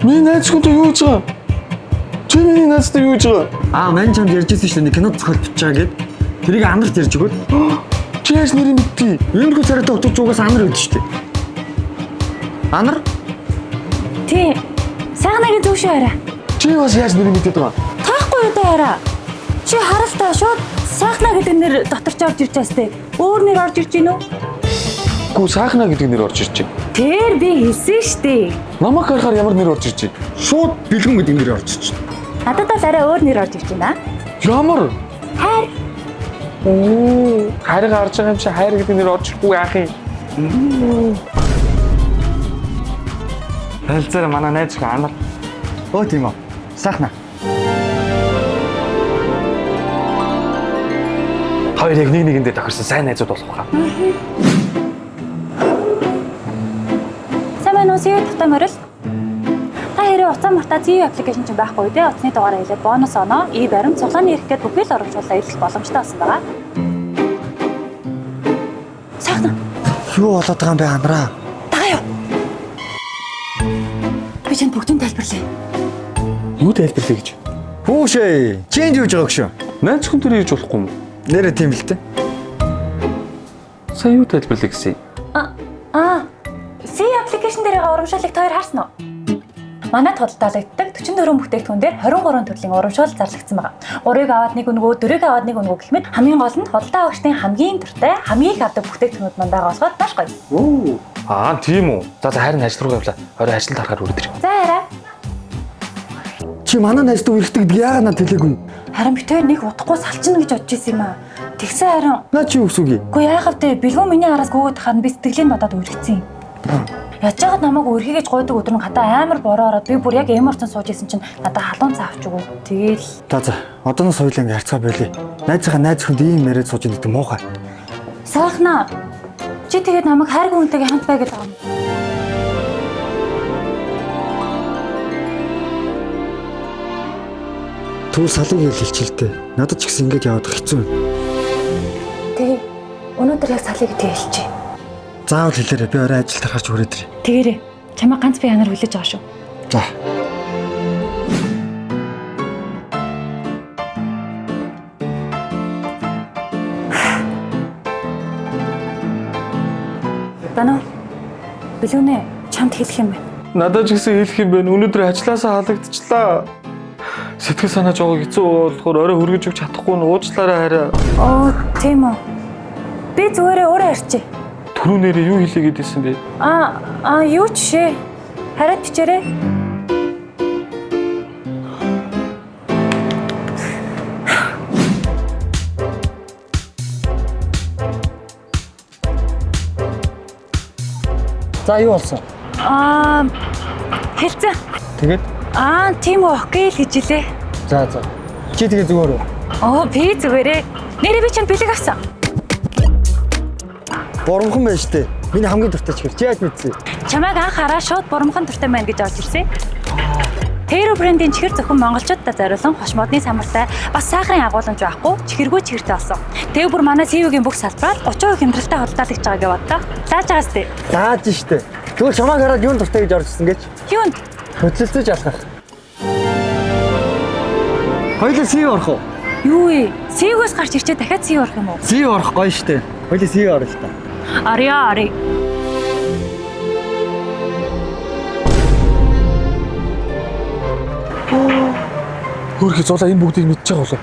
Миний найз хүнтэй юу хийж байгаа? Чи миний найзтай юу хийж байгаа? Аа, мань чамд ярьж ирсэн шүү дээ. Нэг кино зохиол бичиж байгаа гэд. Тэрийг анарт ярьж өгөөд. Чи яаж нэрийг мэдтий? Иймэрхүү царайтай утга угаас анар өгдөө шүү дээ. Анар? Тий. Сайхнагийн зөв шүү хараа. Чи бас яаж нэрийг мэдээд байгаа? Таахгүй юу даа хараа. Чи харалтаа шууд сайхнаа гэдэг нэр дотор ч орж ирж байгаа сте. Өөр нэр орж ирж гинүү? Гүү сайхнаа гэдэг нэр орж ирж байна. Тэр би хэлсэн штэ. Намайг харахаар ямар нэр орж ирж байна? Шууд бэлгүн гэдэг нэр орж ирж байна. Надад бол арай өөр нэр орж ирж байна. Ямар? Хайр. Оо, хайр гарч байгаа юм чи хайр гэдэг нэр орж ирэхгүй яах юм? Танилцаараа манай найз охин Анар. Өө тийм үү. Сайхнаа. Хоёр яг нэг нэгэндээ тохирсон сайн найзууд болох хаа. Сайн байна уу? Сүү тавтай морил. Та хэрэг уцаа мартаа ZU аппликейшн чинь байхгүй дээ. Утасны дугаараа хэлээд бонус оноо, и баримт, цуглааны эрх гээд бүхий л урамшууллаа илэх боломжтой болсон байгаа. Сайхнаа. Юу болоод байгаа юм бэ анараа? Дагаа юу? Би чанд бүгдийг тайлбарлая. Юу тайлбарлая гэж? Хүүшээ. Чи энд юу хийж байгааг шүү? Найз хүн дээр ирж болохгүй юм. Нэрээ тийм л дээ. Сайн юу тайлбарлая гэсэн юм? Аа. C аппликейшн дээр байгаа урамшууллыг та хоёр харсан уу? Манайд худалдаалагддаг 44 бүтээгдэхүүн дээр 23 төрлийн урамшуул зарлагдсан байгаа. 3-ыг аваад нэг өнгөө, 4-ыг аваад нэг өнгөө гэх мэт хамгийн гол нь худалдаа авагчдын хамгийн дуртай, хамгийн их авдаг бүтээгдэхүүнүүд манд байгаа болохоор маш гоё. Аа, тийм үү. За за харин ажил руу явлаа. Орой ажилд харахаар үрдэр. За хараа. Чи манай найзтай үерхдэг гэдэг яагаад надад хэлээгүй? Харин бид хоёр нэг удахгүй салчна гэж бодож исэн юм аа. Тэгсэн харин Наа чи юу гэсэн үг юм? Үгүй яахав тэ бэлгүүн миний араас гүгээд хахад би сэтгэлийг бодоод үргэцсэн юм. Яаж яагаад намайг үрхийгэж гойдог өдөр нь гадаа амар бороо ороод би бүр яг эморцон сууж исэн чинь надад халуун цаа авч өгөө. Тэгээл За за. Одооноос хоёулаа ингэ харьцаа болий. Найзынхаа найз хүнд ийм яриад сууж ийн гэдэг муухай. Сайхнаа. Чи тэгээд намайг хайргүй хүнтэйгээ хамт бай гэдэг юм. Түр салыг хэл хэлчихэлтэй. Надад ч гэсэн ингэж яваад хэцүү юм. Тэгээ өнөөдөр яг салыг гэдгийг хэлчихье. Заавал хэлээрэй. Би орой ажилд харахаар ч хүрээд ирье. Тэгээрэй. Чамайг ганц би янаар хүлээж байгаа шүү. За. Бано. Бэлүүнэ чамд хэлэх юм байна. Надад ч гэсэн хэлэх юм байна. Өнөөдөр ажилласаа халагдчихлаа. Сэтгэл санаа жоо хэцүү болохоор орой хөргөж өгч чадахгүй нь уучлаарай хараа. Оо, тийм үү. Би зүгээрээ өөрөө ярьчих. Түрүү нэрээ юу хэлье гэдээсэн бэ? Аа, юу ч шээ. Хариад бичээрэй. За юу болсон? Аа, хэлцэн. Тэгээд Аа, тийм үү, окей л гэж илээ. за за. Чи тэгээ зүгээр үү? Оо, би зүгээрээ. Нэрээ би чамд бэлэг авсан. Бурамхан байж тээ. Миний хамгийн дуртай чихэр. Чи яаж мэдсэн? Чамайг анх хараа шууд бурамхан дуртай байна гэж орж ирсэн. Тэро брендийн чихэр зөвхөн монголчуудад зориулсан хош модны самартай бас сахарын агуулмж байхгүй чихэргүй чихэртэй болсон. Тэгээ бүр манай CV-гийн бүх салбараар 30% хямдралтай худалдаалагч байгаа гэж бодлоо. Лааж байгаас тээ. Дааж штэ. Тэгвэл чамайг хараад юун дуртай гэж орж ирсэн гэж? Юунд? Хөдөлцөж алхах. Хоёулаа CV орох уу? Юу вэ? CV-гээс гарч ирчээ дахиад CV орох юм уу? CV орох гоё штэ. Хоёулаа CV орё л та. Арья ари. Хөөрхий зулаа энэ бүгдийг мэдчихэж байгаа болов.